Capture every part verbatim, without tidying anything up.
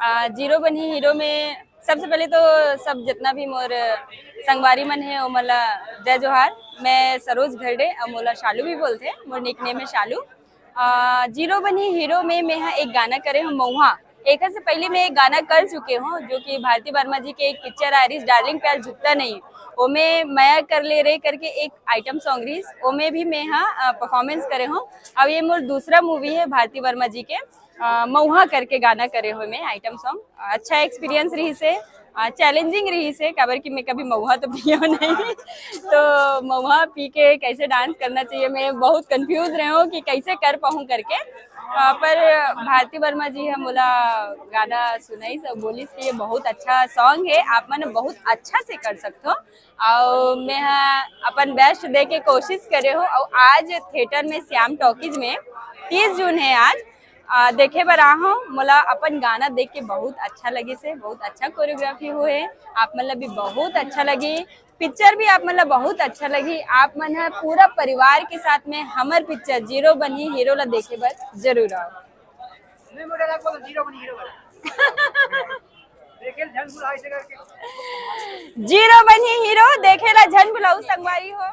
आ, जीरो बनी हीरो में सबसे पहले तो सब जितना भी मोर संगवारी मन हे, ओमन ला जय जोहार। मैं सरोज घरडे, अउ मोला शालू भी बोलथे, मोर निकनेम है शालू। आ, जीरो बनी हीरो में मैं हा एक गाना करे हूँ मऊहा। एकर से पहले मैं एक गाना कर चुके हूँ, जो कि भारती वर्मा जी के एक पिक्चर आय रिहिस, डार्लिंग प्यार झुकता नहीं। ओमे मया कर ले रे करके एक आइटम सॉन्ग रिहिस, ओमे भी मैं हा परफॉर्मेंस करे हूँ। अब ये मोर दूसरा मूवी है भारती वर्मा जी के, अ, मऊहा करके गाना करे हो मैं आइटम सॉन्ग। अच्छा एक्सपीरियंस रहिस हे, चैलेंजिंग रहिस हे, काबर कि मैं कभी मऊहा तो पियो नहीं। तो मऊहा पी के कैसे डांस करना चाहिए, मैं बहुत कंफ्यूज रहे हूँ कि कैसे कर पाऊँ करके। अ, पर भारती वर्मा जी ह मोला गाना सुनाइस अउ बोलिस कि ये बहुत अच्छा सॉन्ग है, आप मन बहुत अच्छा से कर सकते हो। अउ मैं ह अपन बेस्ट दे के कोशिश करे हूँ। अउ आज थिएटर में श्याम टॉकीज में तीस जून है आज, आ, देखे बर आ हूँ। मोला अपन गाना देख के बहुत अच्छा लगिस हे, बहुत अच्छा कोरियोग्राफी हुए है। आप मन ला भी बहुत अच्छा लगी, पिक्चर भी आप मन ला बहुत अच्छा लगी। आप मन ह पूरा परिवार के साथ में हमर पिक्चर जीरो बनी हीरो ला देखे बर जरूर आओ। जीरो बनी हीरो देखे ला झन भुलाऊ संगवारी हो।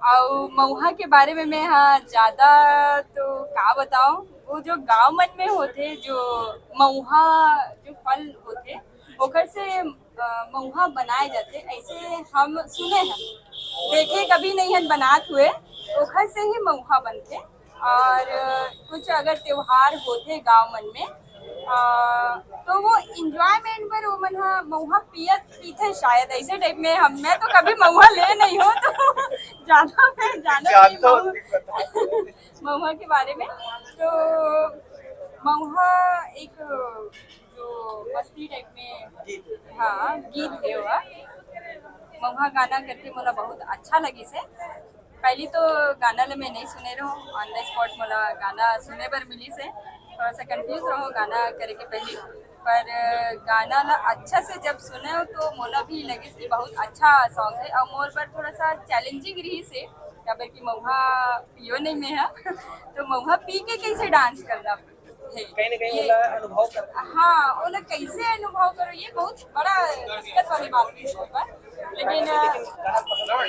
अउ मऊहा के बारे में मैं हा ज्यादा तो का बताऊं, वो जो गांव मन में होथे, जो मऊहा जो फल होथे, ओकर से अ, मऊहा बनाए जाथे, ऐसे हम सुने हैं, देखे कभी नहीं हन बनात हुए, ओखर से ही मऊहा बनथे। और अ, कुछ अगर त्योहार होथे गांव मन में, अ, तो वो एंजॉयमेंट बर वो मन हा मऊहा पियत पीथे शायद, ऐसे टाइप में। हम, मैं तो कभी मऊहा ले नहीं हूँ, तो ज्यादा मैं जाना नहीं मऊहा के बारे में। तो मऊहा एक जो मस्ती टाइप में, हाँ, गीत हे ओहा। मऊहा गाना करके मोला बहुत अच्छा लगिस हे। पहली तो गाना ला मैं नहीं सुने रहूँ, ऑन द स्पॉट मोला गाना सुने बर मिलिस हे। थोड़ा सा कंफ्यूज रहूँ गाना करे के पहली, पर गाना ला अच्छा से जब सुने हो तो मोला भी लगिस कि बहुत अच्छा सॉन्ग है। और मोर बर थोड़ा सा चैलेंजिंग रहिस हे, काबर कि मऊहा पियो नहीं मैं हा। तो मऊहा पी के कैसे डांस करना हे? कहीं ना कहीं ये ओला अनुभव कर हाँ, ओला कैसे अनुभव करो, ये बहुत बड़ा दिक्कत वाली बात है इसके ऊपर। लेकिन अ,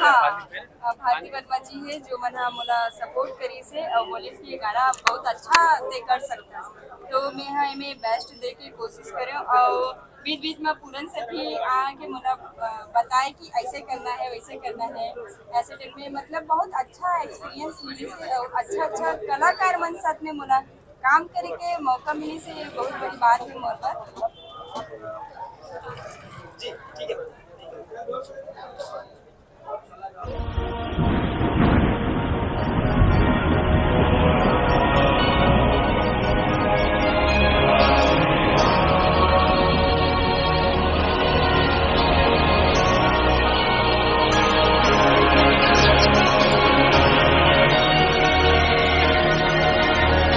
हाँ, अ, भारती वर्मा जी है जो मन हा मोला सपोर्ट करिस हे और बोलिस कि ये गाना बहुत अच्छा ते कर सकता है। तो मैं हा एमे बेस्ट दे के कोशिश करे और बीच बीच में पूरन से भी आके मोला अ, बताए कि ऐसे करना है, वैसे करना है। ऐसे टाइप में मतलब बहुत अच्छा एक्सपीरियंस मिलिस हे, अच्छा अच्छा कलाकार मन साथ में मोला काम करे के मौका मिलिस हे, बहुत बड़ी बात है मोर बर। जी, ठीक है।